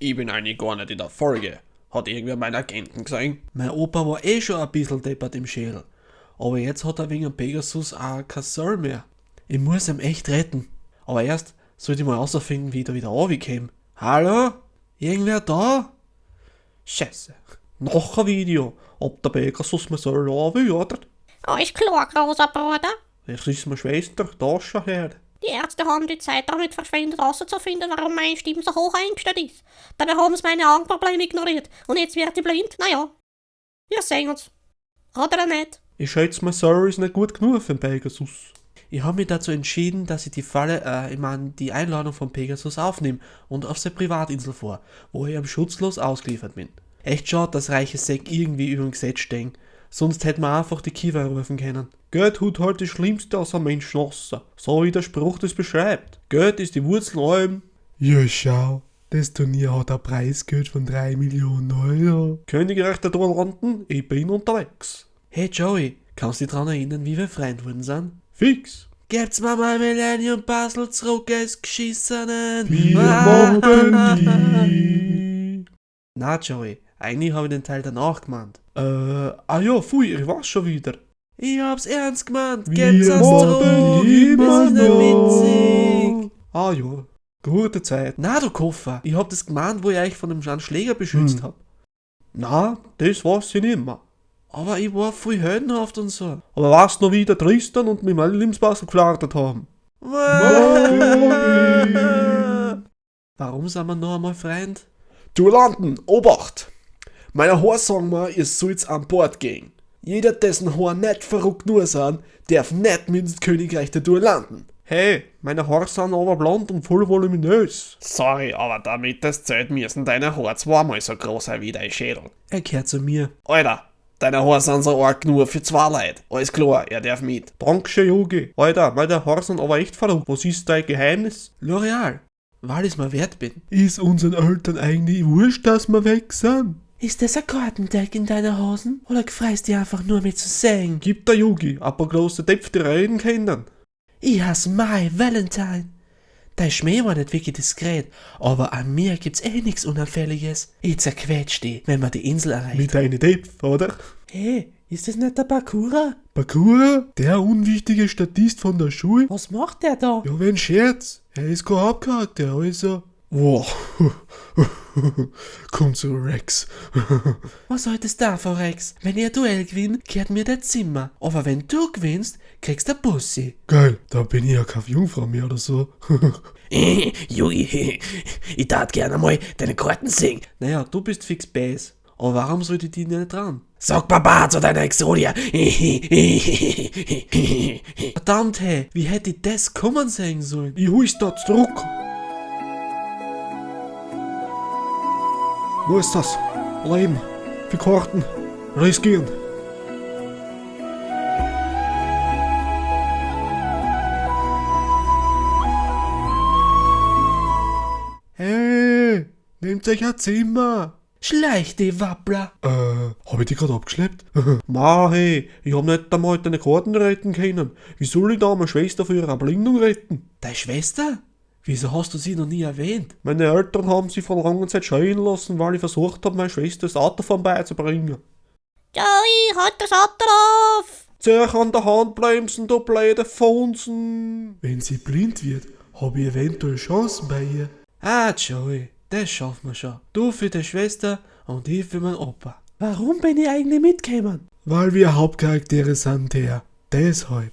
Ich bin eigentlich gar nicht in der Folge. Hat irgendwer meinen Agenten gesehen? Mein Opa war eh schon ein bisschen deppert im Schädel. Aber jetzt hat er wegen dem Pegasus auch kein Soul mehr. Ich muss ihn echt retten. Aber erst sollte ich mal herausfinden, wie ich da wieder runterkomme. Hallo? Irgendwer da? Scheiße. Noch ein Video. Ob der Pegasus mir soll runter, oder? Alles klar, großer Bruder. Das ist meine Schwester, da schon her. Die Ärzte haben die Zeit damit verschwendet, herauszufinden, warum meine Stimme so hoch eingestellt ist. Dabei haben sie meine Augenprobleme ignoriert. Und jetzt wird ich blind. Naja, wir sehen uns. Oder nicht? Ich schätze, mein Soul ist nicht gut genug für den Pegasus. Ich habe mich dazu entschieden, dass ich die Falle, ich meine, die Einladung von Pegasus aufnehme und auf seine Privatinsel fahre, wo ich ihm schutzlos ausgeliefert bin. Echt schade, dass reiche Säck irgendwie über dem Gesetz stehen. Sonst hätten wir einfach die Kiva rufen können. Geld tut halt das Schlimmste aus einem Menschen raus. So wie der Spruch das beschreibt. Geld ist die Wurzel allem. Ja, schau. Das Turnier hat ein Preisgeld von 3 Millionen Euro. Königreich der Duellanten, ich bin unterwegs. Hey Joey, kannst du dich dran erinnern, wie wir Freund wurden sind? Fix. Gebt's mir mein Millennium Puzzle zurück, es Geschissenen! Wir mobben die. Na Joey, eigentlich habe ich den Teil danach gemeint. Ah ja, pfui, ich weiß schon wieder. Ich hab's ernst gemeint, Wir gebt's es mobben zurück! immer Das ist nicht noch. witzig! Ah ja, gute Zeit. Na du Koffer, ich hab das gemeint, wo ich euch von dem Jan Schläger beschützt hab. Na, das weiß ich nimmer. Aber ich war voll heldenhaft und so. Aber weißt noch, wie der Tristan und mit meinem Lebenspuzzle geflirtet haben? Warum sind wir noch einmal Freund? Duellanten, Obacht! Meine Haare sagen mir, ihr sollt's an Bord gehen. Jeder, dessen Haar nicht verrückt nur sind, darf nicht mit ins Königreich der Duellanten. Hey, meine Haare sind aber blond und voll voluminös. Sorry, aber damit das zählt, müssen deine Haare zweimal so groß sein wie dein Schädel. Er kehrt zu mir. Alter, deine Haare sind so arg nur für zwei Leute. Alles klar, er darf mit. Dankeschön, Yogi. Alter, meine Haare sind aber echt verrückt. Was ist dein Geheimnis? L'Oreal, weil ich's mir wert bin. Ist unseren Eltern eigentlich wurscht, dass wir weg sind? Ist das ein Kartendeck in deiner Hosen? Oder gefreist dich einfach nur mit zu sehen? Gib der Yogi ein paar große Töpfe, die reden können. Ich hasse Mai Valentine. Dein Schmäh war nicht wirklich diskret, aber an mir gibt's eh nix Unauffälliges. Ich zerquetsch die, wenn man die Insel erreicht. Mit deinen Töpfen, oder? Hey, ist das nicht der Bakura? Bakura, der unwichtige Statist von der Schule? Was macht der da? Ja, wenn Scherz. Er ist kein Hauptcharakter, also. Wow. Komm zu Rex. Was soll das da, Rex? Wenn ich ein Duell gewinnt, kehrt mir dein Zimmer. Aber wenn du gewinnst, kriegst du Bussi. Geil, da bin ich ja keine Jungfrau mehr oder so. Jungi, ich tat gerne mal deine Karten sehen. Naja, du bist fix base. Aber warum sollte ich die nicht dran? Sag Baba zu deiner Exodia. Verdammt, hey, wie hätte ich das kommen sehen sollen? Ich hol's da zurück. Wo ist das? Leben. Für Karten. Riskieren. Hey, nehmt euch ein Zimmer. Schleich die Wappler. Hab ich die grad abgeschleppt? Ma, hey, ich hab nicht einmal deine Karten retten können. Wie soll ich da meine Schwester für ihre Erblindung retten? Deine Schwester? Wieso hast du sie noch nie erwähnt? Meine Eltern haben sie vor langer Zeit scheiden lassen, weil ich versucht habe, meine Schwester das Autofahren beizubringen. Joey, halt das Auto auf! Zieh an der Handbremsen, du blöde Funsen. Wenn sie blind wird, hab ich eventuell Chancen bei ihr. Ah, Joey, das schaffen wir schon. Du für deine Schwester und ich für meinen Opa. Warum bin ich eigentlich mitgekommen? Weil wir Hauptcharaktere sind, der. Deshalb.